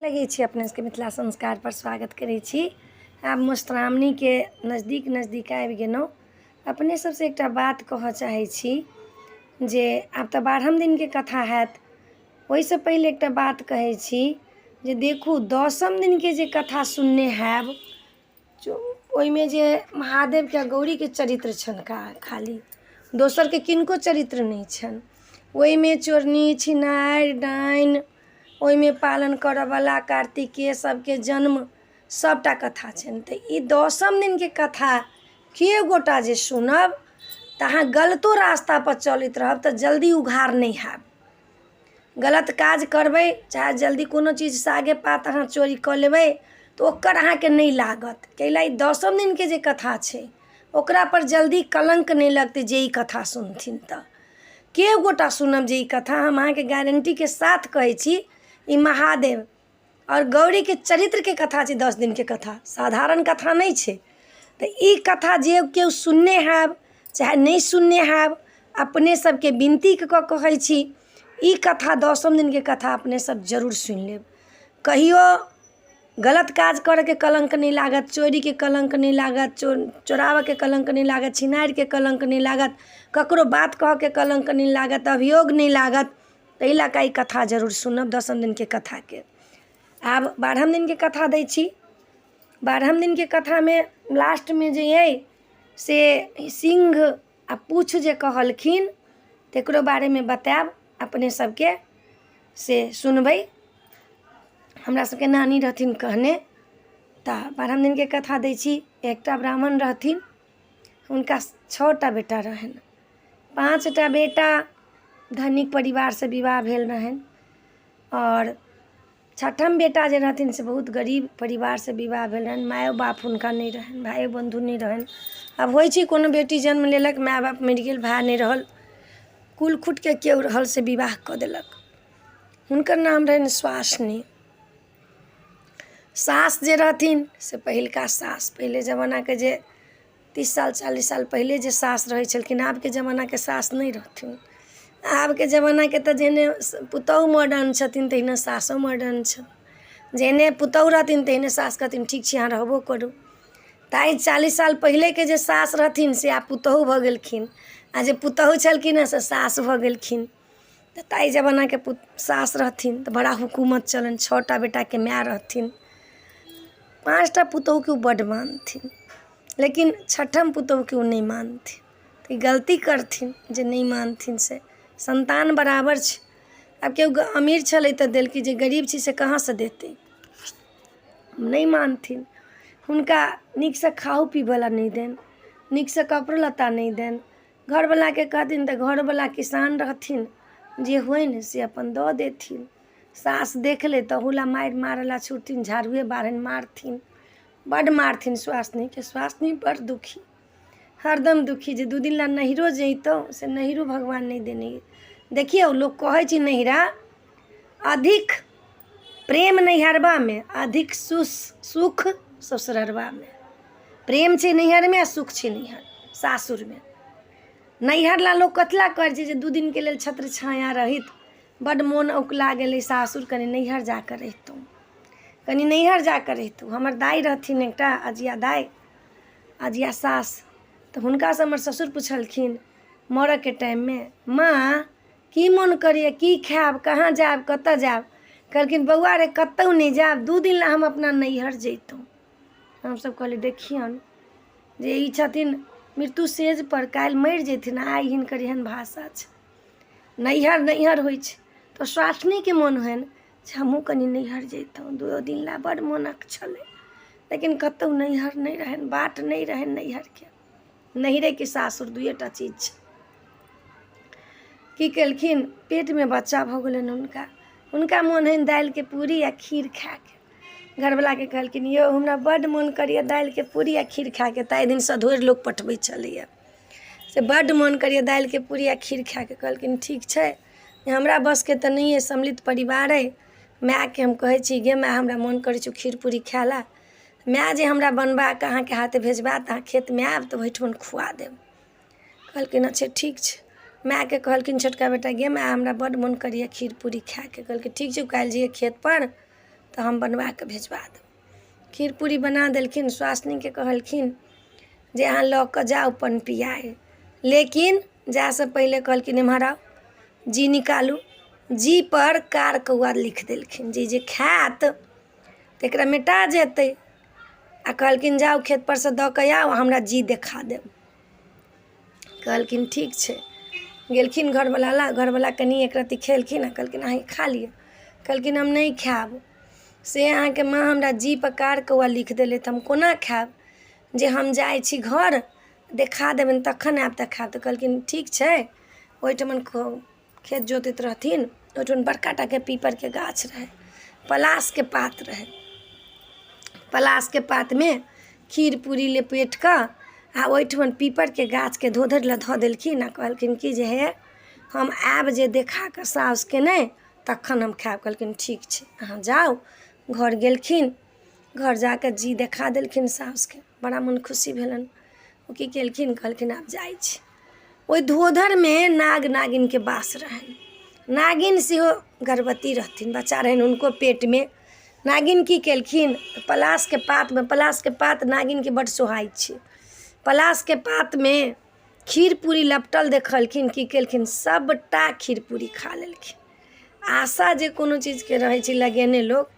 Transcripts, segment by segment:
लगै छी अपने सबके मिथिला संस्कारपर स्वागत करै छी। आब मधुश्रावणीके नजदीक नजदीक आबि गेलहुँ। अपने सबसँ एकटा बात कहऽ चाहै छी जे आब तऽ 12म दिनके कथा हैत, ओहिसँ पहिले एकटा बात कहै छी जे देखू 10म दिनके जे कथा सुनने हैब ओहिमे जे महादेवके आओर गौरीके चरित्र छनि खाली, दोसरके किनको चरित्र नहि छनि। ओहिमे चोरनी छिनारि डाइन ओहिमे पालन करऽवला कार्तिकेय सबके जन्म सबटा कथा छनि। तऽ ई 10म दिनके कथा के गोटा जे सुनब तऽ अहाँ गलतो रास्तापर चलैत रहब तऽ जल्दी उघार नहि हैब। गलत काज करबै चाहे जल्दी कोनो चीज सागे पात अहाँ चोरी कऽ लेबै तऽ ओकर अहाँके नहि लागत, कैला ई 10म दिनके जे कथा छै ओकरापर जल्दी कलङ्क नहि लगतै जे ई कथा सुनथिन। तऽ के गोटा सुनब जे ई कथा, हम अहाँके गारंटीके साथ कहै छी, ई महादेव आओर गौरीके चरित्रके कथा छै। 10 दिनके कथा साधारण कथा नहि छै। तऽ ई कथा जे केओ सुनने हैब चाहे नहि सुनने हैब, अपने सबके विनती कऽ कऽ कहै छी, ई कथा 10म दिनके कथा अपने सब जरूर सुनि लेब। कहियो गलत काज करऽके कलङ्क नहि लागत, चोरीके कलङ्क नहि लागत, चोराबऽके कलङ्क नहि लागत, छिनारिके कलङ्क नहि लागत, ककरो बात कहऽके कलङ्क नहि लागत, अभियोग नहि लागत। ताहि लऽ कऽ ई कथा जरूर सुनब 10म दिनके कथाके। आब 12म दिनके कथा दै छी। 12म दिनके कथामे लास्टमे जे अइ से सिंह आ पूछ जे कहलखिन तकरो बारेमे बतायब अपने सबके, से सुनबै। हमरा सबके नानी रहथिन कहने। तऽ 12म दिनके कथा दै छी। एकटा ब्राह्मण रहथिन, हुनका 6टा बेटा रहनि। 5टा बेटा धनिक परिवारसँ विवाह भेल रहनि आओर 6म बेटा जे रहथिन से बहुत गरीब परिवारसँ विवाह भेल रहनि। मायो बाप हुनका नहि रहनि, भाइयो बन्धु नहि रहनि। आब होइ छै कोनो बेटी जन्म लेलक, माय बाप मरि गेल, भाय नहि रहल, कुल खुटके केओ रहल से विवाह कऽ देलक। हुनकर नाम रहनि स्वासनी। सास जे रहथिन से पहिलका सास, पहिले जमानाके जे 30 साल 40 साल पहिले जे सास रहै छलखिन, आबके जमानाके सास नहि रहथिन। आबके जमानाके तऽ जेहने पुतहु मॉडर्न छथिन तहिना सासो मॉडर्न छनि। जेहने पुतहु रहथिन तेहने सास कहथिन ठीक छै अहाँ रहबो करू। ताहि 40 साल पहिलेके जे सास रहथिन से आब पुतहु भऽ गेलखिन, आ जे पुतहु छलखिन हेँ से सास भऽ गेलखिन। तऽ ताहि जमानाके सास रहथिन तऽ बड़ा हुकूमत चलनि। 6टा बेटाके माय रहथिन, 5टा पुतहुके ओ बड्ड मानथिन, लेकिन 6म पुतहुके ओ नहि मानथिन। तऽ ई गलती करथिन जे नहि मानथिन, से सन्तान बराबर छै। आब केओ अमीर छलै तऽ देलकै, जे गरीब छै से कहाँसँ देतै? नहि मानथिन। हुनका नीकसँ खाओ पीबऽ लए नहि देनि, नीकसँ कपड़ो लत्ता नहि देनि। घरवलाके कहथिन तऽ घरवला किसान रहथिन, जे होइन से अपन दऽ देथिन। सास देख लै तहू लए मारि मारऽ लए छुटथिन, झाड़ुए बाढ़नि मारथिन, बड्ड मारथिन स्वासनीके। स्वासनी बड़ दुखी, हरदम दुखी जे 2 दिन लए नैहरो जैतहुँ से नैहरो भगवान नहि देने। देखियौ लोक कहै छै नैहरा अधिक प्रेम नैहरबामे, अधिक सुख ससुररबामे। प्रेम छै नैहरमे आ सुख छै नैहर सासुरमे। नैहर लए लोक कथी लए करै छै जे 2 दिनके लेल छत्र छाया रहैत बड्ड मोन औकला गेलै सासुर, कनि नैहर जा कऽ रहितहुँ, कनि नैहर जा कऽ रहितहुँ। हमर दाइ रहथिन एकटा अजिया दाइ, अजिया सास, तऽ हुनकासँ हमर ससुर पुछलखिन मरऽके टाइममे, माँ की मोन करैए, की खायब, कहाँ जायब, कतऽ जायब? कहलखिन बौआ रे कतहु नहि जायब, 2 दिन लए हम अपना नैहर जैतहुँ। हमसभ कहलियै देखियौन जे ई छथिन मृत्यु सेजपर, काल्हि मरि जेथिन, आइ हिनकर एहन भाषा छै। नैहर नैहर होइ छै। तऽ स्वासनीके मोन होइन जे हमहूँ कनि नैहर जैतहुँ 2 दिन लए, बड्ड मोनक छलै, लेकिन कतहु नैहर नहि रहनि, बाट नहि रहनि नैहरके। नैहरेके सासुर दुइए टा चीज छै। की केलखिन, पेटमे बच्चा भऽ गेलनि हुनका। हुनका मोन होइन दालिके पूरी आ खीर खायके। घरवलाके कहलखिन यौ हमरा बड्ड मोन करैए दालिके पूरी आ खीर खायके। ताहि दिन सधोरि लोक पठबै छलैए, से बड्ड मोन करैए दालिके पूरी आ खीर खायके। कहलखिन ठीक छै, हमरा बसके तऽ नहि अइ, सम्मिलित परिवार अइ, मायके हम कहै छी गे माय हमरा मोन करै छौ खीर पूरी खाय लए, माय जे हमरा बनबा कऽ अहाँके हाथे भेजबायत, अहाँ खेतमे आयब तऽ ओहिठमन खुआ देब। कहलखिन अच्छा ठीक छै। मायके कहलखिन छोटका बेटा गे माय हमरा बड्ड मोन करैए खीर पूरी खायके। कहलकै ठीक छै, काल्हि जइहे खेतपर तऽ तऽ हम बनबा कऽ भेजबा देब। खीर पूरी बना देलखिन। सुआसिनीके कहलखिन जे अहाँ लऽ कऽ जाउ पनपियाइ। लेकिन जाइसँ पहिले कहलखिन एम्हर आउ, जी निकालू। जी पर कार कौआ लिख देलखिन जे जे खायत तऽ एकरा मेटा जेतै। आ कहलखिन जाउ खेतपर सँ दऽ कऽ आउ, हमरा जी देखा देब। कहलखिन ठीक छै। गेलखिन घरवला लग। घरवला कनि एक रत्ती खेलखिन आ कहलखिन अहाँ ई खा लिअ। कहलखिन हम नहि खायब, से अहाँके माँ हमरा जी पर कार कौआ लिख देलथि, हम कोना खायब? जे हम जाइ छी घर देखा देबनि तखन आयब तऽ खायब। तऽ कहलखिन ठीक छै। ओहिठमन खेत जोतैत रहथिन, ओहिठमन बड़का टाके पीपरके गाछ रहै, पलासके पात रहै। पलासके पातमे खीर पूरी लपेटि कऽ आ ओहिठमन पीपरके गाछके धोधरि लग धऽ देलखिन आ कहलखिन कि जे हे हम आयब जे देखा कऽ सासुके नहि तखन हम खायब। कहलखिन ठीक छै, अहाँ जाउ। घर गेलखिन, घर जा कऽ जी देखा देलखिन सासुके। बड़ा मन खुशी भेलनि। ओ की केलखिन, कहलखिन आब जाइ छी। ओहि धोधरिमे नाग नागिनके वास रहनि। नागिन सेहो गर्भवती रहथिन, बच्चा रहनि हुनको पेटमे। नागिन की केलखिन, पलासके पातमे, पलासके पात नागिनके बड्ड सोहाइ छै, पलासके पातमे खीर पूरी लपटल देखलखिन। की केलखिन, सभटा खीर पूरी खा लेलखिन। आशा जे कोनो चीजके रहै छै लगेने लोक,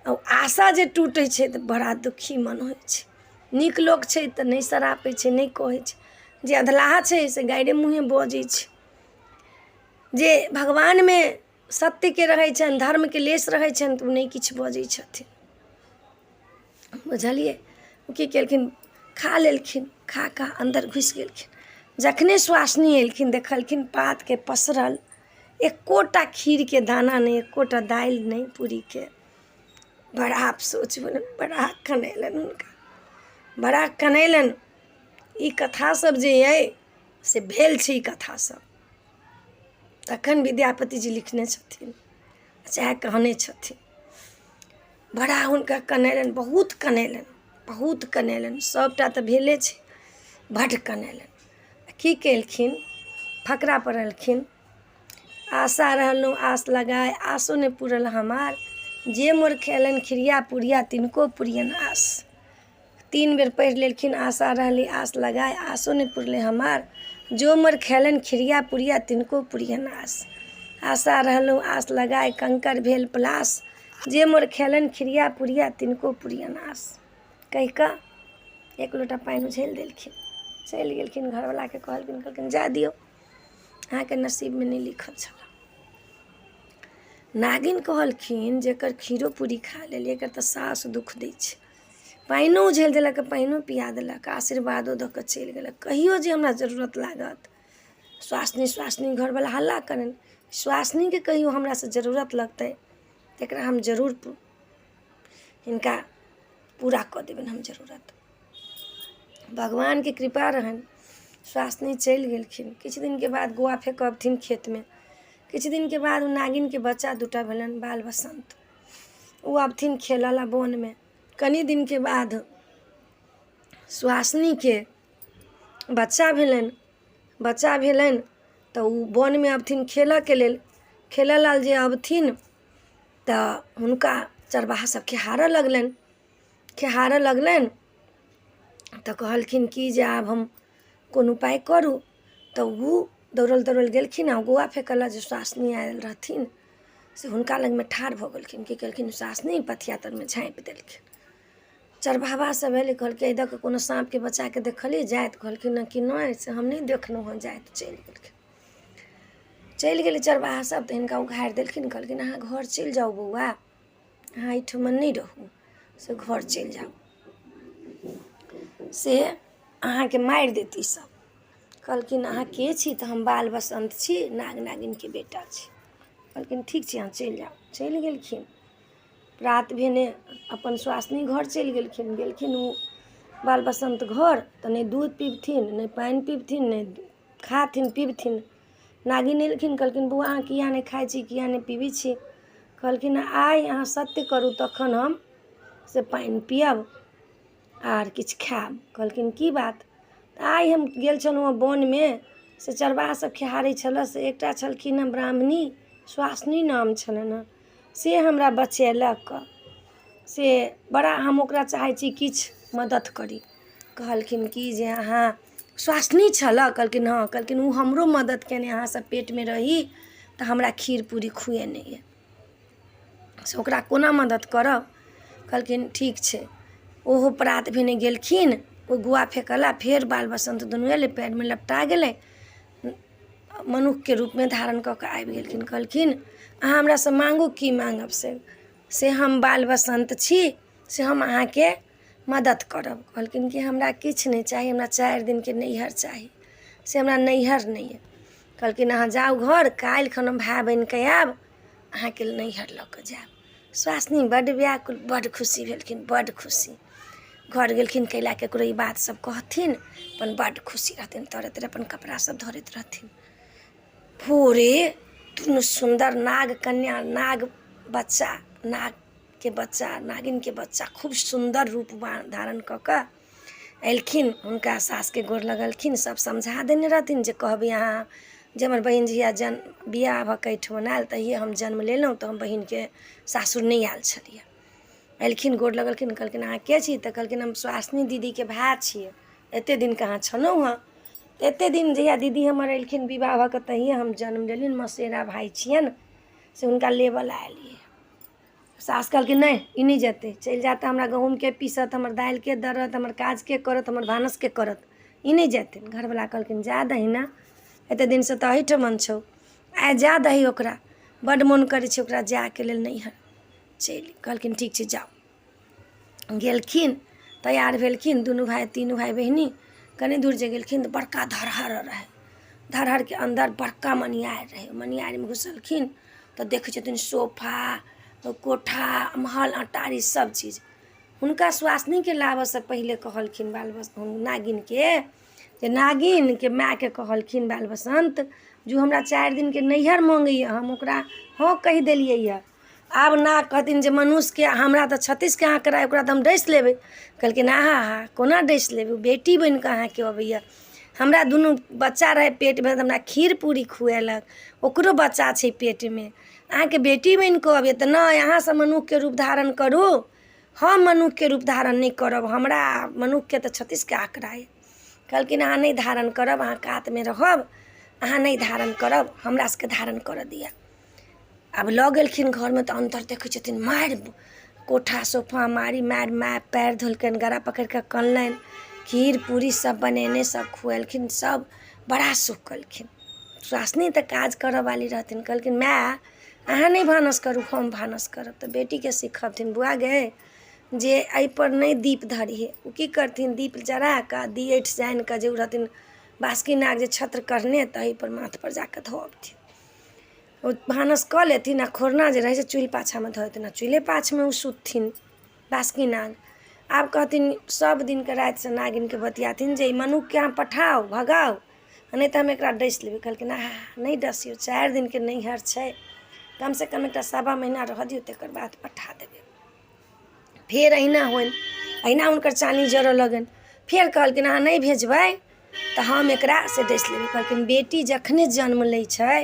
ओ आशा जे टूटै छै तऽ बड़ा दुखी मन होइ छै। नीक लोक छै तऽ नहि सरापै छै, नहि कहै छै। जे अधलाह छै से गाइरे मुँहे बजै छै। जे भगवानमे सत्यके रहै छनि, धर्मके लेश रहै छनि, तऽ ओ नहि किछु बजै छथिन। बुझलियै? ओ की केलखिन, खा लेलखिन। खा कऽ अन्दर घुसि गेलखिन। जखने सुआसिनी एलखिन, देखलखिन पातके पसरल एकोटा खीरके दाना नहि, एकोटा दालि नहि पूरीके। बड़ा अफसोच भेलनि, बड़ा कनैलनि हुनका, बड़ा कनैलनि। ई कथा सब जे अइ से भेल छै। ई कथा सब तखन विद्यापति जी लिखने छथिन, चाहे कहने छथिन। बड़ा हुनका कनैलनि, बहुत कनैलनि, बहुत कनैलनि। सभटा तऽ भेले छै, बड्ड कनैलनि। की केलखिन, फकरा पढ़लखिन, आशा रहलहुँ आस लगाय, आसो नहि पूरल हमार, जे मोर खेलनि खिरिया पुरिया तिनको पुरियनि आस। तीन बेर पढ़ि लेलखिन, आशा रहली आस लगाय, आसो नहि पुरलै हमार, जो मोर खेलनि खिरिया पुरिया तिनको पुरियनि आस। आशा रहलहुँ आस लगाय, कंकड़ भेल पलास, जे मोर खेलनि खिरिया पुरिया तिनको पुरियनि आस। कहि कऽ एक लोटा पानि उझलि देलखिन, चलि गेलखिन। घरवलाके कहलखिन, कहलखिन जाय दियौ, अहाँके नसीबमे नहि लिखल छलए। नागिन कहलखिन जे एकर खीरो पूरी खा लेलियै, एकर तऽ सासु दुःख दै छै। पानिओ उझलि देलक, पानिओ पिया देलक, आशीर्वादो दऽ कऽ चलि गेलक। कहियो जे हमरा जरूरत लागत, सुआसिनी सुआसिनी घरवला हल्ला करनि, सुआसिनीके कहियो हमरासँ जरूरत लगतै तऽ एकरा हम जरूर हिनका पूरा कऽ देबनि हम जरूरत। भगवानके कृपा रहनि, सुआसिनी चलि गेलखिन। किछु दिनके बाद गोआ फेकऽ अबथिन खेतमे। किछु दिनके बाद ओ नागिनके बच्चा दूटा भेलनि, बाल बसन्त। ओ अबथिन खेलऽ लए वनमे। कनि दिनके बाद सुआसिनीके बच्चा भेलनि। बच्चा भेलनि तऽ ओ वनमे अबथिन खेलऽके लेल। खेलऽ लेल जे अबथिन तऽ हुनका चरवाहा सब खेहारऽ लगलनि। खेहारऽ लगलनि तऽ कहलखिन कि जे आब हम कोन उपाय करू? तऽ ओ दौड़ल दौड़ल गेलखिन आ गोआ फेकऽ लए जे सुआसिनी आयल रहथिन से हुनका लगमे ठाढ़ भऽ गेलखिन। की केलखिन सुआसिनी, पथिया तरमे झाँपि देलखिन। चरवाहा सब अयलै, कहलकै एहि दऽ कऽ कोनो साँपके बच्चाके देखलियै जाइत? कहलखिन हँ कि नहि, से हम नहि देखलहुँ हँ जाइत। चलि गेलखिन, चलि गेलै चरवाहा सब तऽ हिनका उघारि देलखिन। कहलखिन अहाँ घर चलि जाउ बौआ, अहाँ एहिठमा नहि रहू, से घर चलि जाउ, से अहाँके मारि देत ई सब। कहलखिन अहाँ के छी? तऽ हम बाल बसन्त छी, नाग नागिनके बेटा छी। कहलखिन ठीक छै, अहाँ चलि जाउ। चलि गेलखिन। प्रात भेने अपन सुआसिनी घर चलि गेलखिन। गेलखिन ओ बाल बसन्त घर तऽ नहि दूध पीबथिन, नहि पानि पीबथिन, नहि खाथिन पीबथिन। नागिन एलखिन, कहलखिन बौआ, अहाँ किया नहि खाइ छी, किया नहि पीबै छी? कहलखिन आइ अहाँ सत्य करू तखन हम से पानि पियब आर किछु खायब। कहलखिन की बात? तऽ आइ हम गेल छलहुँ हँ वनमे, से चरवाहा सब खेहारै छलऽ, से एकटा छलखिन हँ ब्राह्मणी, सुआसिनी नाम छलनि हँ, से हमरा बचेलक। से बड़ा हम ओकरा चाहै छी किछु मदति करी। कहलखिन कि जे अहाँ स्वासनी छलऽ? कहलखिन हँ। कहलखिन ओ हमरो मदति केने, अहाँसँ पेटमे रही तऽ हमरा खीर पूरी खुएने यऽ, से ओकरा कोना मदति करब? कहलखिन ठीक छै। ओहो प्रात भेने गेलखिन ओ गुआ फेकऽ लए। फेर बाल बसन्त दुनू अयलै, पयरमे लपटा गेलै, मनुखके रूपमे धारण कऽ कऽ आबि गेलखिन। कहलखिन अहाँ हमरासँ माँगू, की माँगब? से हम बाल बसन्त छी, से हम अहाँके मदति करब। कहलखिन कि हमरा किछु नहि चाही, हमरा 4 दिनके नैहर चाही, से हमरा नैहर नहि अइ। कहलखिन अहाँ जाउ घर, काल्हि खन हम भाय बनि कऽ आयब, अहाँके नैहर लऽ कऽ जायब। स्वासनी बड्ड व्याकुल, बड्ड खुशी भेलखिन, बड्ड खुशी। घर गेलखिन, कैला ककरो ई बात सब कहथिन, अपन बड्ड खुशी रहथिन, तरे तरे अपन कपड़ा सब धरैत रहथिन। भोरे दुनू सुन्दर नाग कन्या, नाग बच्चा, नागके बच्चा, नागिनके बच्चा खूब सुन्दर रूप धारण कऽ कऽ अयलखिन। हुनका सासके गोर लगलखिन। सब समझा देने रहथिन जे कहबै अहाँ जे हमर बहिन जहिया जन्म बियाह भऽ कऽ एहिठमन आयल, तहिये हम जन्म लेलहुँ, तऽ हम बहिनके सासुर नहि आयल छलियै। अयलखिन, गोर लगलखिन। कहलखिन अहाँ के छी? तऽ कहलखिन हम सुहासिनी दीदीके भाय छियै। एते दिन कहाँ छलहुँ हँ? एते दिन जहिया दीदी हमर अयलखिन विवाह भऽ कऽ, तहिये हम जन्म लेलियनि। मसेरा भाय छियनि, से हुनका लेबऽ लए एलियै। सास कहलखिन नहि, ई नहि जेतै। चलि जायत तऽ हमरा गहूँमके पीसत, हमर दालिके दरत, हमर काजके करत, हमर भानसके करत। ई नहि जेतै। घरवला कहलखिन जाय दही ने, एते दिनसँ तऽ एहिठमन छौ, आइ जाय दही। ओकरा बड्ड मोन करै छै ओकरा जायके लेल नैहर। चलि कहलखिन ठीक छै, जाउ। गेलखिन, तैयार भेलखिन दुनू भाय, तीनू भाय बहिनी। कनि दूर जे गेलखिन तऽ बड़का धरहर रहै। धरहरके अन्दर बड़का मनियार रहै। मनियारमे घुसलखिन तऽ देखै छथिन सोफा, कोठा, महल, अटारी, सब चीज। हुनका सुहासिनीके लाबऽसँ पहिले कहलखिन बाल बस नागिनके, जे नागिनके मायके कहलखिन बाल बसन्त जे हमरा 4 दिनके नैहर मङ्गैए, हम ओकरा हँ कहि देलियै यऽ। आब नाग कहथिन जे मनुष्यके हमरा तऽ 36के आँकड़ा, ओकरा तऽ हम डसि लेबै। कहलखिन आहा हा, कोना डसि लेबै? बेटी बनि कऽ अहाँके अबैए। हमरा दुनू बच्चा रहै पेटमे तऽ हमरा खीर पूरी खुएलक। ओकरो बच्चा छै पेटमे, अहाँके बेटी बनि कऽ अबैए। तऽ नहि, अहाँसभ मनुखके रूप धारण करू, हम मनुखके रूप धारण नहि करब। हमरा मनुखके तऽ 36के आँकड़ा अइ। कहलखिन अहाँ नहि धारण करब, अहाँ कातमे रहब, अहाँ नहि धारण करब, हमरा सबके धारण करऽ दिअ। आब लऽ गेलखिन घरमे तऽ अन्दर देखै छथिन मारि कोठा सोफा मारि मारि। माय पयर धोलकनि, गरा पकड़ि कऽ कनलनि, खीर पूरी सब बनेने, सब खुएलखिन, सब बड़ा सुख केलखिन। सुहासिनी तऽ काज करऽवाली रहथिन। कहलखिन माय, अहाँ नहि भानस करू, हम भानस करब। तऽ बेटीके सिखबथिन, बौआ गे, जे एहिपर नहि दीप धरिहे। ओ की करथिन? दीप जरा कऽ दियैठ जानि कऽ जे ओ रहथिन बासुकी नाग जे छत्र करने, ताहिपर माथपर जा कऽ धऽ अबथिन। ओ भानस कऽ लेथिन आ खोरना जे रहै छै चूल्हि पाछाँमे धऽ देथिन आ चूल्हे पाछमे ओ सुतथिन बासुकी नाग। आब कहथिन सब दिनके रातिसँ नागिनके बतियाथिन जे ई मनुखके अहाँ पठाउ, भगाउ, नहि तऽ हम एकरा डसि लेबै। कहलखिन आहा, नहि डसियौ, 4 दिनके नैहर छै, कमसँ कम एकटा सवा महीना रहऽ दियौ, तकर बाद पठा देबै। फेर अहिना होइन, अहिना हुनकर चानी जरऽ लगनि। फेर कहलखिन अहाँ नहि भेजबै तऽ हम एकरा से डसि लेबै। कहलखिन बेटी जखने जन्म लै छै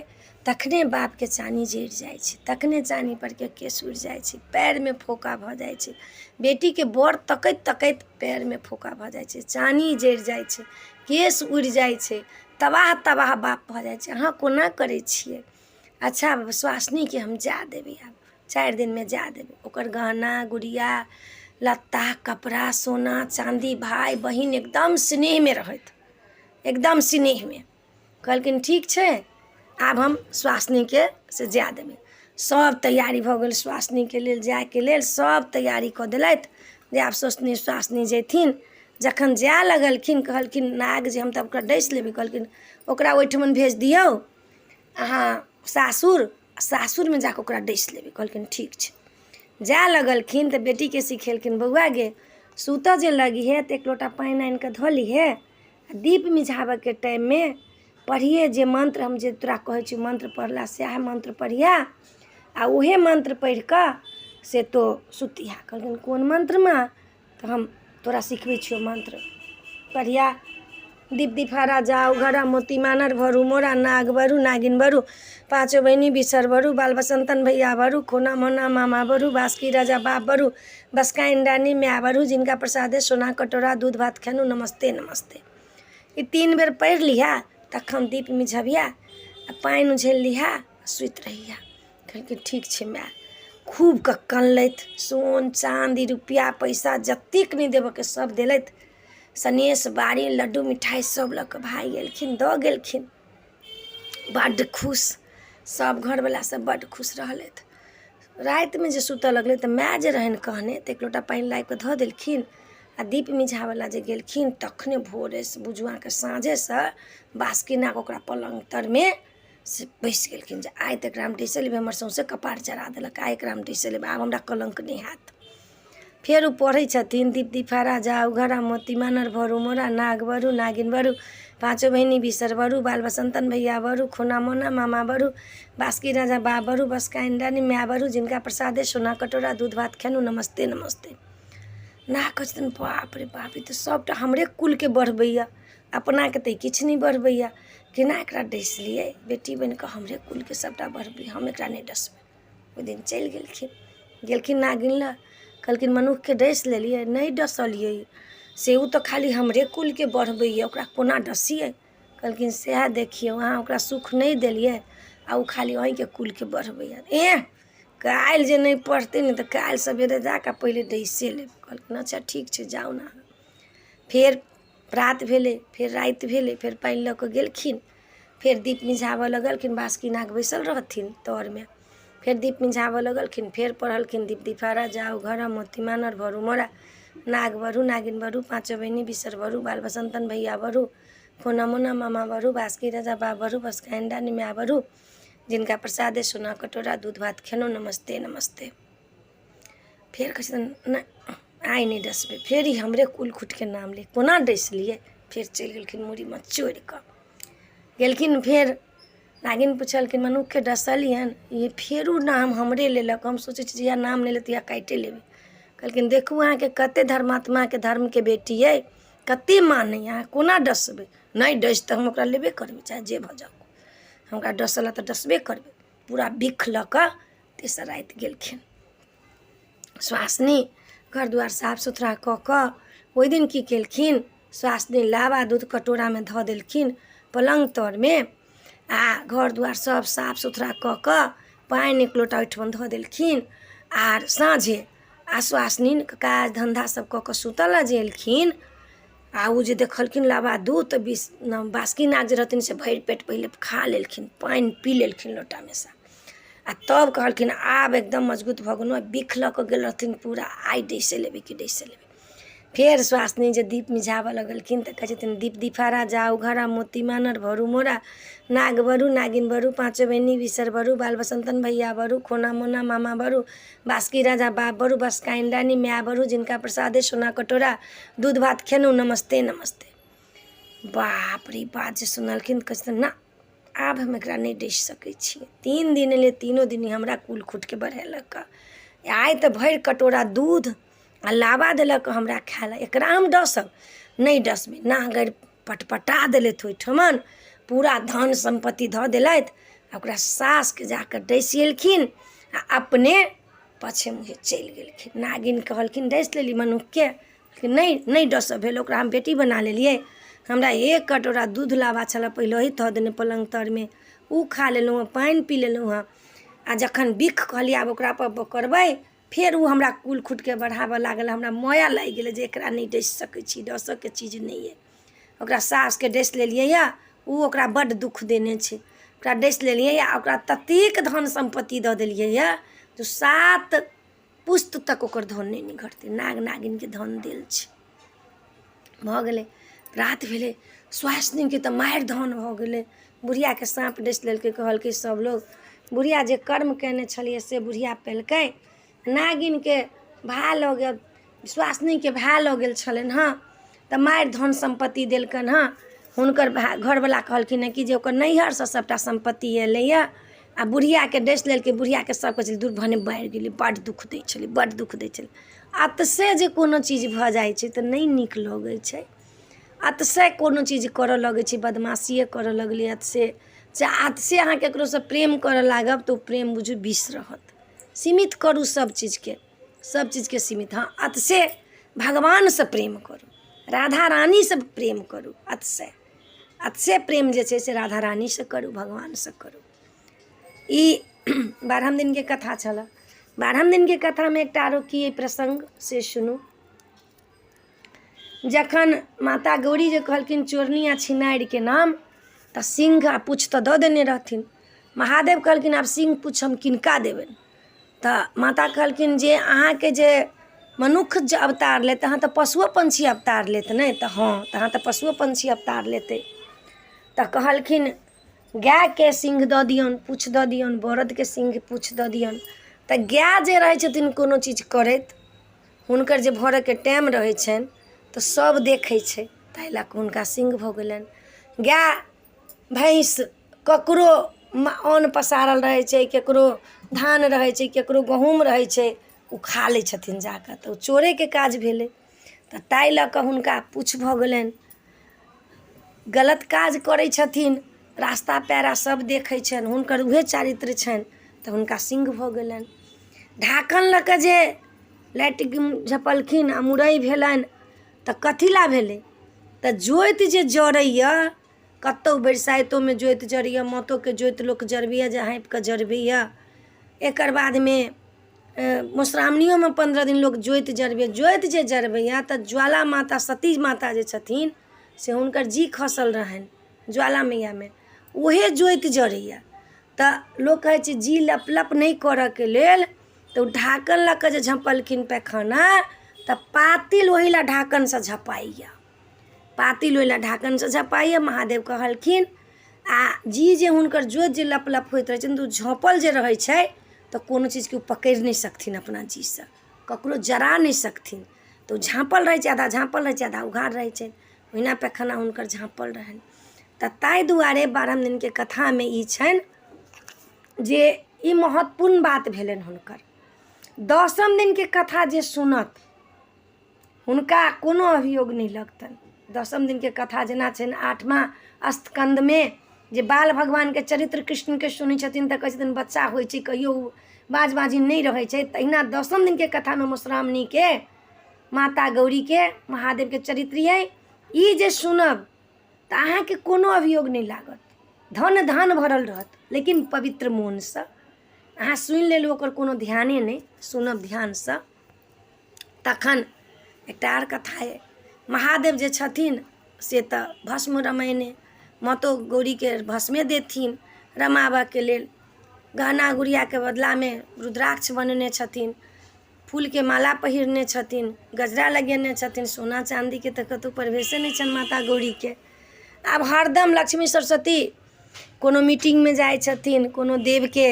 तखने बापके चानी जरि जाइ छै, तखने चानीपरके केश उड़ि जाइ छै, पयरमे फोका भऽ जाइ छै। बेटीके बर तकैत तकैत पयरमे फोका भऽ जाइ छै, चानी जरि जाइ छै, केश उड़ि जाइ छै, तबाह तबाह बाप भऽ जाइ छै। अहाँ कोना करै छियै? अच्छा, सुहासिनीके हम जाय देबै, आब 4 दिनमे जाय देबै। ओकर गहना गुड़िया, लत्ता कपड़ा, सोना चाँदी, भाय बहिन एकदम स्नेहमे रहथि, एकदम स्नेहमे। कहलखिन ठीक छै, आब हम सुहासिनीके से जाय देबै। सब तैयारी भऽ गेल सुहासिनीके लेल, जायके लेल सब तैयारी कऽ देलथि जे आब सोचनी सुहासिनी जयथिन। जखन जाय लगलखिन, कहलखिन नाग जे हम तऽ ओकरा डसि लेबै। कहलखिन ओकरा ओहिठमन भेज दियौ अहाँ सासुर, सासुरमे जाकऽ ओकरा डसि लेबै। कहलखिन ठीक छै। जाय लगलखिन तऽ बेटीके सिखेलखिन, बौआ गे, सुतऽ जे लगिहे तऽ एक लोटा पानि आनि कऽ धऽ लिहे आ दीप मिझाबऽके टाइममे पढ़िहे जे मन्त्र हम जे तोरा कहै छियौ। मन्त्र पढ़ला सएह मन्त्र पढ़िहे आ उहे मन्त्र पढ़ि कऽ से तो सुतिहे। कहलखिन कोन मन्त्र माँ? तऽ हम तोरा सिखबै छियौ मन्त्र, पढ़िहे। दीप दिफारा जाउ घरा मोती मानर भरू मोरा नाग बरू नागिन बरू पाँचो बहिनी बिसर बरू बाल बसन्तन भैया बरू खोना मोना मामा बरू बासकी राजा बाप बरू बसकाइन रानी माय बरू जिनका प्रसादे सोना कटोरा दूध भात खेलहुँ नमस्ते नमस्ते। ई 3 बेर पढ़ि लिहा, तखन दीप मिझबिहा आ पानि उझलि लिहा, सुति रहिहा। कहलकै ठीक छै माय। खूब कऽ कनलथि, सोन चाँदी रुपैआ पैसा जतेक नहि देबऽके सब देलथि। सनेस बाड़ी लड्डू मिठाइ सब लऽ कऽ भाय गेलखिन, दऽ गेलखिन। बड्ड खुश सब घरवला सब बड्ड खुश रहलथि। रातिमे जे सुतऽ लगलै तऽ माय जे रहनि कहने तऽ एक लोटा पानि लाबि कऽ धऽ देलखिन आ दीप मिझाबैला जे गेलखिन तखने भोरेसँ बुझू अहाँके साँझेसँ बासुकी नाग ओकरा पलङ्ग तरमे से बैसि गेलखिन जे आइ तऽ एकरा हम डसि लेबै, हमर सौँसे कपार जरा देलक, आइ एकरा हम डसि लेबै, आब हमरा कलङ्क नहि हैत। फेर ओ पढ़ै छथिन दीप दिफारा जाउ घरा मोती मानर भरू मोरा नाग बरू नागिन बरू पाँचो बहिनी बिसर बरू बाल बसन्तन भैया बरू खोना मोना मामा बरू बासुकी राजा बाप बरू बसकाइन रानी माय बरू जिनका प्रसादे सोना कटोरा दूध भात खेलहुँ नमस्ते नमस्ते। नाग कहै छथिन बाप रे बाप, ई तऽ सभटा हमरे कुलके बढ़बैए, अपनाके तऽ ई किछु नहि बढ़बैए, केना एकरा डसि लियै, बेटी बनि कऽ हमरे कुलके सभटा बढ़बैए, हम एकरा नहि डसबै। ओहि दिन चलि गेलखिन, गेलखिन नागिन लग, कहलखिन मनुखके डसि लेलियै? नहि डसलियै से ओ तऽ खाली हमरे कुलके बढ़बैए, ओकरा कोना डसियै? कहलखिन सएह देखियौ, अहाँ ओकरा सुख नहि देलियै आ ओ खाली अहीँके कुलके बढ़बैए। एह, काल्हि जे नहि पढ़तै ने तऽ काल्हि सवेरे जा कऽ पहिले डसिए लेबै। कहलखिन अच्छा ठीक छै, जाउ ने अहाँ। फेर प्रात भेलै, फेर राति भेलै, फेर पानि लऽ कऽ गेलखिन, फेर दीप मिझाबऽ लगलखिन। बासुकी नाग बैसल रहथिन तरमे। फेर दीप मिझाबऽ लगलखिन, फेर पढ़लखिन दीप दिफारा जाउ घर मोती मानर भरू मोरा नाग बरू नागिन बरू पाँचो बहिनी बिसर बरू बाल बसन्तन भैया बरू खोना मोना मामा बरू बासुकी राजा बाप बरू बसकाइन रानी माय बरू जिनका प्रसादे सोना कटोरा दूध भात खेलहुँ नमस्ते नमस्ते। फेर कहै छथिन नहि, आइ नहि डसबै। फेर ई हमरे कुल खुटके नाम लै, कोना डसि लियै? फेर चलि गेलखिन मूड़ीमे चोरि कऽ गेलखिन। फेर नागिन पुछलखिन मनुखके डसलियनि? ई फेरो नाम हमरे लेलक, हम सोचै छी जहिया नाम नहि लेत तहिया काटिए लेबै। कहलखिन देखू अहाँके कते धर्मात्माके धर्मके बेटी अइ, कते मानैए, अहाँ कोना डसबै? नहि डसि तऽ हम ओकरा लेबे करबै, चाहे जे भऽ जाउ, हमरा डसलए तऽ डसबे करबै। पूरा बिख लऽ कऽ तेसर राति गेलखिन। सुहासिनी घर दुआरि साफ सुथरा कऽ कऽ ओहि दिन की केलखिन, सुहासिनी लाबा दूध कटोरामे धऽ देलखिन पलङ्ग तरमे आ घर दुआरि सब साफ सुथरा कऽ कऽ पानि एक लोटा ओहिठमन धऽ देलखिन। आर साँझे आ सुहासिनीके काज धन्धा सब कऽ कऽ सुतऽ लए जे एलखिन आ ओ जे देखलखिन लाबा दूध तऽ बिस बासुकी नाग जे रहथिन से भरि पेट पहिले खा लेलखिन, पानि पी लेलखिन लोटामे सँ आ तब कहलखिन आब एकदम मजबूत भऽ गेलहुँ। बिख लऽ कऽ गेल रहथिन पूरा, आइ डसि लेबै कि डसि लेबै। फेर सुहासिनी जे दीप मिझाबऽ लगलखिन तऽ कहै छथिन दीप दिफारा जाउ घरा मोती मानर भरू मोरा नाग बरू नागिन बरू पाँचो बहिनी बिसर बरू बाल बसन्तन भैया बरू खोना मोना मामा बरू बासुकी राजा बाप बरू बसकाइन रानी माय बरू जिनका प्रसादे सोना कटोरा दूध भात खेलहुँ नमस्ते नमस्ते। बाप रे बाप, जे सुनलखिन तऽ कहै छथिन ना, आब हम एकरा नहि डसि सकै छियै। 3 दिन एलै, तीनो दिन हमरा कुल खुटके बढ़ेलक, आइ तऽ भरि कटोरा दूध आ लाबा देलक हमरा खाय लए, एकरा हम डसब? नहि डसबै। नाँगरि पटपटा देलथि, ओहिठमन पूरा धन सम्पत्ति धऽ देलथि आ ओकरा सासके जा कऽ डसि एलखिन आ अपने पाछे मुँहे चलि गेलखिन। नागिन कहलखिन डसि लेली मनुखके? नहि, नहि डसऽ भेल, ओकरा हम बेटी बना लेलियै। हमरा एक कटोरा दूध लाबा छलऽ पहिलहि धऽ देने पलङ्ग तरमे, ओ खा लेलहुँ हँ, पानि पी लेलहुँ हँ आ जखन बिख कहलियै आब ओकरापर करबै, फेर ओ हमरा कुल खुटके बढ़ाबऽ लागल। हमरा माया लागि गेलै जे एकरा नहि डसि सकै छी, डसऽके चीज नहि अइ। ओकरा सासके डसि लेलियै यऽ, ओ ओकरा बड्ड दुःख देने छै। ओकरा डसि लेलियै आ ओकरा ततेक धन सम्पत्ति दऽ देलियै यऽ जे 7 पुस्त तक ओकर धन नहि निघटतै। नाग नागिनके धन देल छै। भऽ गेलै, राति भेलै, सुहासिनीके तऽ मारि धन भऽ गेलै। बुढ़ियाके साँप डसि लेलकै। कहलकै सब लोग बुढ़िया जे कर्म कयने छलियै से बुढ़िया पेलकै। नागिनके भाय लऽ गेल, सुहासिनीके भाय लऽ गेल छलनि हँ तऽ मारि धन सम्पत्ति देलकनि हँ। हुनकर भाय घरवला कहलखिन हँ कि जे ओकर नैहरसँ सभटा सम्पत्ति अयलैए आ बुढ़ियाके डसि लेलकै। बुढ़ियाके सभ कहै छलै दूर भने मरि गेलै, बड्ड दुःख दै छलै, बड्ड दुःख दै छलै। अतसे जे कोनो चीज भऽ जाइ छै तऽ नहि नीक लगै छै। अतिशय कोनो चीज करऽ लगै छी, बदमाशिए करऽ लगली अतिशय, चाहे अतिशय अहाँ ककरोसँ प्रेम करऽ लागब तऽ ओ प्रेम बुझू विष रहत। सीमित करू सब चीजके, सब चीजके सीमित। हँ, अतिशय भगवानसँ प्रेम करू, राधा रानीसँ प्रेम करू। अतिशय अतिशय प्रेम जे छै से राधा रानीसँ करू, भगवानसँ करू। ई 12म दिनके कथा छलऽ। 12म दिनके कथामे एकटा आरो की अइ प्रसङ्ग से सुनू। जखन माता गौरी जे कहलखिन चोरनी आ छिनारिके नाम, तऽ सिंह आ पूछ तऽ दऽ देने रहथिन। महादेव कहलखिन आब सिंह पूछ हम किनका देबनि? तऽ माता कहलखिन जे अहाँके जे मनुख जे अवतार लेत, अहाँ तऽ पशुओ पंछी अवतार लेत ने? तऽ हँ, तऽ अहाँ तऽ पशुओ पंछी अवतार लेतै। तऽ कहलखिन गायके सिंघ दऽ दियौन, पूछ दऽ दियौन, बरदके सिंघ पूछ दऽ दियौन। तऽ गाय जे रहै छथिन कोनो चीज करैत, हुनकर जे भरऽके टाइम रहै छनि तऽ सब देखै छै, ताहि लए कऽ हुनका सिंघ भऽ गेलनि। गाय भैंस ककरो अन्न पसारल रहै छै, ककरो धान रहै छै, ककरो गहुम रहै छै, ओ खा लै छथिन जा कऽ, तऽ ओ चोरेके काज भेलै, तऽ ताहि लऽ कऽ हुनका पूछ भऽ गेलनि। गलत काज करै छथिन, रास्ता पेरा सब देखै छनि, हुनकर उएह चारित्र छनि, तऽ हुनका सिंघ भऽ गेलनि। ढाकन लऽ कऽ जे लाइट झपलखिन आ मुरइ भेलनि तऽ कथी लए भेलै? तऽ जोति जे जरैए कतहु, बरसाइतोमे जोति जरैए, मातोके जोति लोक जरबैए, जे हाँपि कऽ जरबैए। एकर बादमे मधुश्रावणियोमे 15 दिन लोक जोति जरबैए। जोति जे जरबैए तऽ ज्वाला माता, सती माता जे छथिन से हुनकर जी खसल रहनि ज्वाला मैयामे, उएह जोति जरैए। तऽ लोक कहै छै जी लप लप नहि करयके लेल, तऽ ओ ढाकन लऽ कऽ जे झँपलखिन पैखाना, तऽ पातिल ओहि लए ढाकनसँ झँपाइए, पातिल ओहि लए ढाकनसँ झँपाइए, महादेव कहलखिन। आ जी जे हुनकर जोति जे लप लप होइत रहै छनि तऽ ओ झँपल जे रहै छै तऽ कोनो चीजके ओ पकड़ि नहि सकथिन, अपना जीसँ ककरो जरा नहि सकथिन। तऽ ओ झाँपल रहै छै, आधा झाँपल रहै छै, आधा उघार रहै छै, ओहिना पैखाना हुनकर झाँपल रहनि। तऽ ताहि दुआरे 12म दिनके कथामे ई छनि जे ई महत्वपूर्ण बात भेलनि हुनकर। 10म दिनके कथा जे सुनत हुनका कोनो अभियोग नहि लगतनि। 10म दिनके कथा जेना छनि आठमा स्कन्धमे जे बाल भगवानके चरित्र कृष्णके सुनै छथिन तऽ कहै छथिन बच्चा होइ छै कहियो बाज बाजिन नहि रहै छै, तहिना 10म दिनके कथामे मधुश्रावणीके माता गौरीके महादेवके चरित्र अइ। ई जे सुनब तऽ अहाँके कोनो अभियोग नहि लागत, धन धान भरल रहत, लेकिन पवित्र मोनसँ अहाँ सुनि लेलहुँ, ओकर कोनो ध्याने नहि, सुनब ध्यानसँ। तखन एकटा आर कथा अइ, महादेव जे छथिन से तऽ भस्म रमैने मातो गौरीके भस्मे देथिन रमाबऽके लेल। गहना गुड़ियाके बदलामे रुद्राक्ष बनेने छथिन, फूलके माला पहिरने छथिन, गजरा लगेने छथिन, सोना चाँदीके तऽ कतहु प्रवेशे नहि छनि माता गौरीके। आब हरदम लक्ष्मी सरस्वती कोनो मीटिंगमे जाइ छथिन, कोनो देवके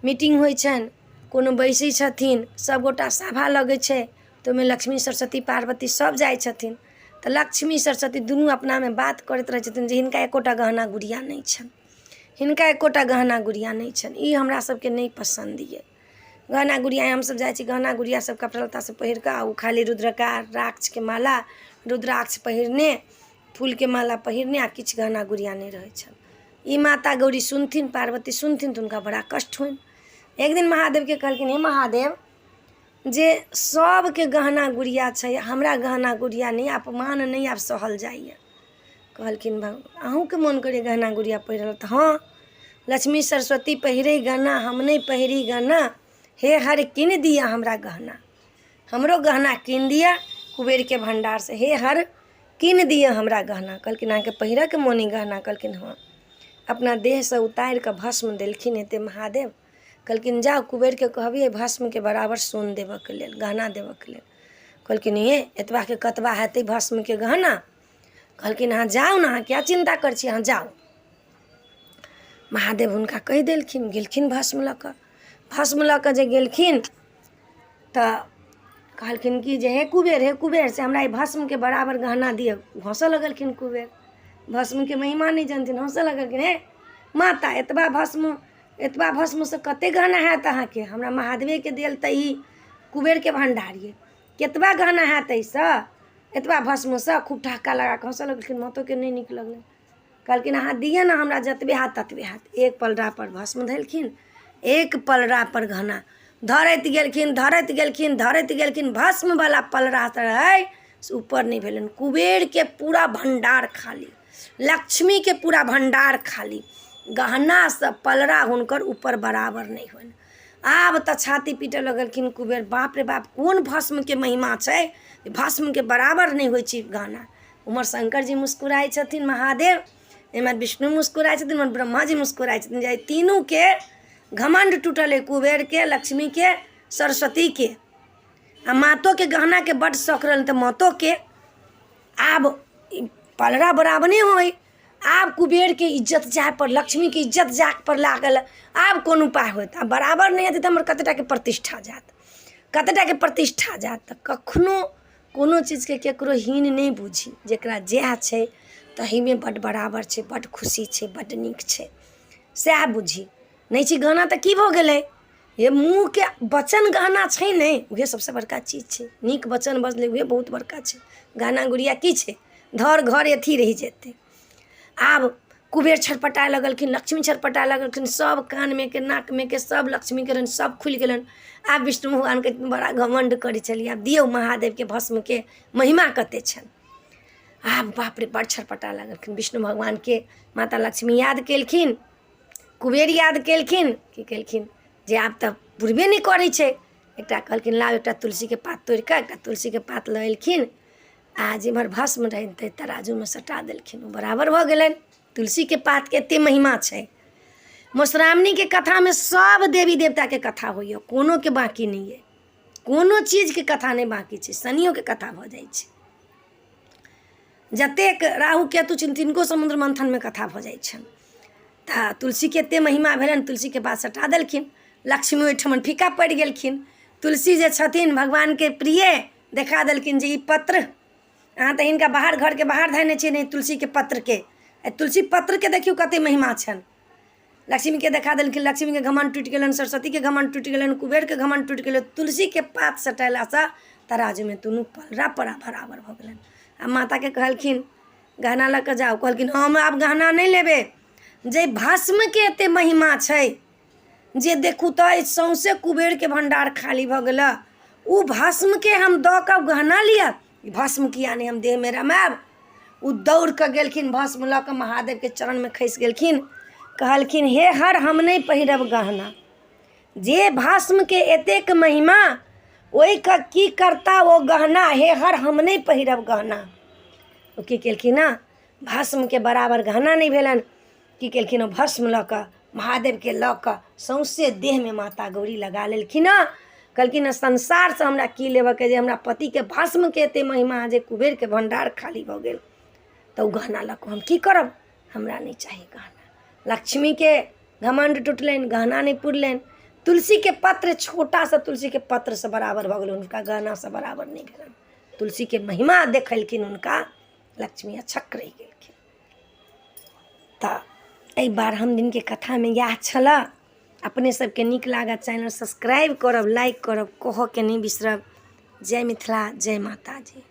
मीटिंग होइ छनि, कोनो बैसै छथिन, सभगोटा सभा लगै छै तऽ ओहिमे लक्ष्मी सरस्वती पार्वती सभ जाइ छथिन। तऽ लक्ष्मी सरस्वती दुनू अपनामे बात करैत रहै छथिन जे हिनका एकोटा गहना गुड़िया नहि छनि, हिनका एकोटा गहना गुड़िया नहि छनि, ई हमरा सभके नहि पसन्द यऽ गहना गुड़िया। हमसभ जाइ छी गहना गुड़िया सभ कपड़ा लत्ता सभ पहिर कऽ आ ओ खाली रुद्रका राक्षके माला रुद्राक्ष पहिरने, फूलके माला पहिरने आ किछु गहना गुड़िया नहि रहै छनि। ई माता गौरी सुनथिन, पार्वती सुनथिन तऽ हुनका बड़ा कष्ट होइन। एक दिन महादेवके कहलखिन, हे महादेव, जे सभके गहना गुड़िया छै, हमरा गहना गुड़िया नहि, अपमान नहि आब सहल जाइए। कहलखिन अहूँके मोन करैए गहना गुड़िया पहिरल? तऽ हँ, लक्ष्मी सरस्वती पहिरै गहना, हम नहि पहिरी गहना, हे हर कीन दिअ हमरा गहना, हमरो गहना कीन दिअ कुबेरके भण्डारसँ, हे हर कीन दिअ हमरा गहना। कहलखिन अहाँके पहिरऽके मोन अइ गहना? कहलखिन हँ। अपना देहसँ उतारि कऽ भस्म देलखिन एते महादेव। कहलखिन जाउ कुबेरके कहबियै भस्मके बराबर सोन देबऽके लेल, गहना देबऽके लेल। कहलखिन हे, एतबाके कतबा हेतै भस्मके गहना? कहलखिन अहाँ जाउ ने, अहाँ किया चिन्ता करै छी, अहाँ जाउ। महादेव हुनका कहि देलखिन। गेलखिन भस्म लऽ कऽ। भस्म लऽ कऽ जे गेलखिन तऽ कहलखिन कि जे हे कुबेर, हे कुबेर, से हमरा ई भस्मके बराबर गहना दिअ। हँसऽ लगलखिन कुबेर, भस्मके महिमा नहि जनथिन, हँसऽ लगलखिन, हे माता, एतबा भस्म, एतबा भस्मसँ कतेक गहना हैत अहाँके? हमरा महादेवेके देल तऽ ई कुबेरके भण्डार यऽ, केतबा गहना हैत एहिसँ? एतबा भस्मसँ खूब ठहक्का लगा कऽ हँसऽ लगलखिन। मातोके नहि नीक लगलनि। कहलखिन, अहाँ दिअ ने, हमरा जतबे हैत ततबे हैत। एक पलड़ापर भस्म धेलखिन, एक पलड़ापर गहना धरैत गेलखिन, धरैत गेलखिन, धरैत गेलखिन। भस्मवला पलड़ा तऽ रहै से ऊपर नहि भेलनि। कुबेरके पूरा भण्डार खाली, लक्ष्मीके पूरा भण्डार खाली, गहनासँ पलड़ा हुनकर ऊपर बराबर नहि होइन। आब तऽ छाती पीटऽ लगलखिन कुबेर, बाप रे बाप, कोन भस्मके महिमा छै, भस्मके बराबर नहि होइ छै गहना। उम्हर शङ्कर जी मुस्कुराइ छथिन महादेव, एम्हर विष्णु मुस्कुराइ छथिन, उम्हर ब्रह्मा जी मुस्कुराइ छथिन, जे तीनूके घमण्ड टूटल अइ, कुबेरके, लक्ष्मीके, सरस्वतीके। आ मातोके गहनाके बड्ड शौक रहलनि, तऽ मातोके आब पलड़ा बराबरे होइ। आब कुबेरके इज्जत जाइपर, लक्ष्मीके इज्जत जाइपर लागल। आब कोन उपाय होयत? आब बराबर नहि हेतै तऽ हमर कतेक टाके प्रतिष्ठा जायत, कतेक टाके प्रतिष्ठा जायत। तऽ कखनो कोनो चीजके ककरो हीन नहि बुझी। जकरा जएह छै तहीमे बड्ड बराबर छै, बड्ड खुशी छै, बड्ड नीक छै, सएह बुझी। नहि छै गहना तऽ की भऽ गेलै? हे, मुँहके वचन गहना छै ने, उएह सभसँ बड़का चीज छै। नीक वचन बजलै, उएह बहुत बड़का छै। गहना गुड़िया की छै? धर घर अथी रहि जेतै। आब कुबेर छटपटाए लगलखिन, लक्ष्मी छटपटाए लगलखिन। सभ कानमे के, नाकमे के, सभ लक्ष्मीके रहनि, सभ खुलि गेलनि। आब विष्णु भगवानके बड़ा घमण्ड करै छलियै, आब दियौ महादेवके भस्मके महिमा कतेक छनि। आब बाप रे, बड़ छटपटाए लगलखिन। विष्णु भगवानके माता लक्ष्मी याद केलखिन, कुबेर याद केलखिन। की केलखिन जे आब तऽ पुरबे नहि करै छै। एकटा कहलखिन, लाउ एकटा तुलसीके पात तोड़ि कऽ। एकटा तुलसीके पात लऽ एलखिन आ जेम्हर भस्म रहनि ताहि तराजूमे सटा देलखिन, ओ बराबर भऽ गेलनि। तुलसीके पातके एतेक महिमा छै। मधुश्रावणीके कथामे सभ देवी देवताके कथा होइए, कोनोके बाँकी नहि अइ, कोनो चीजके कथा नहि बाँकी छै। शनियोके कथा भऽ जाइ छै। जतेक राहु केतु छनि तिनको समुद्र मन्थनमे कथा भऽ जाइ छनि। तऽ तुलसीके एतेक महिमा भेलनि, तुलसीके पात सटा देलखिन, लक्ष्मी ओहिठमन फीका पड़ि गेलखिन। तुलसी जे छथिन भगवानके प्रिय, देखा देलखिन जे ई पत्र अहाँ तऽ हिनका बाहर घरके बाहर धयने छियै ने तुलसीके पत्रके, एहि तुलसी पत्रके देखियौ कतेक महिमा छनि। लक्ष्मीके देखा देलखिन, लक्ष्मीके घमण्ड टूटि गेलनि, सरस्वतीके घमण्ड टूटि गेलनि, कुबेरके घमण्ड टूटि गेलै। तुलसीके पात सटेलासँ तराजूमे दुनू पलड़ा बराबर भऽ गेलनि। आ माताके कहलखिन, गहना लऽ कऽ जाउ। कहलखिन, हम आब गहना नहि लेबै। जे भस्मके एतेक महिमा छै जे देखू तऽ सौँसे कुबेरके भण्डार खाली भऽ गेलै, ओ भस्मके हम दऽ कऽ गहना लिअ? ई भस्म किया नहि हम देहमे रमायब? ओ दौड़ कऽ गेलखिन, भस्म लऽ कऽ महादेवके चरणमे खसि गेलखिन। कहलखिन, हे हर, हम नहि पहिरब गहना। जे भस्मके एतेक महिमा, ओहिके की करता ओ गहना? हे हर, हम नहि पहिरब गहना। ओ की केलखिन हँ, भस्मके बराबर गहना नहि भेलनि। की केलखिन, ओ भस्म लऽ कऽ महादेवके लऽ कऽ सौँसे देहमे माता गौरी लगा लेलखिन हँ। कहलखिन हँ, संसारसँ हमरा की लेबऽके, जे हमरा पतिके भस्मके एतेक महिमा जे कुबेरके भण्डार खाली भऽ गेल, तऽ ओ गहना लऽ कऽ हम की करब? हमरा नहि चाही गहना। लक्ष्मीके घमण्ड टुटलनि, गहना नहि पुरलनि। तुलसीके पत्र, छोटा सा तुलसीके पत्रसँ बराबर भऽ गेलनि, हुनका गहनासँ बराबर नहि भेलनि। तुलसीके महिमा देखेलखिन हुनका, लक्ष्मी अछक रहि गेलखिन। तऽ एहि 12 दिनके कथामे इएह छलऽ। अपने सबके नीक लागत, चैनल सब्सक्राइब करब, लाइक करब, कहऽके नहि बिसरब। जय मिथिला, जय माताजी।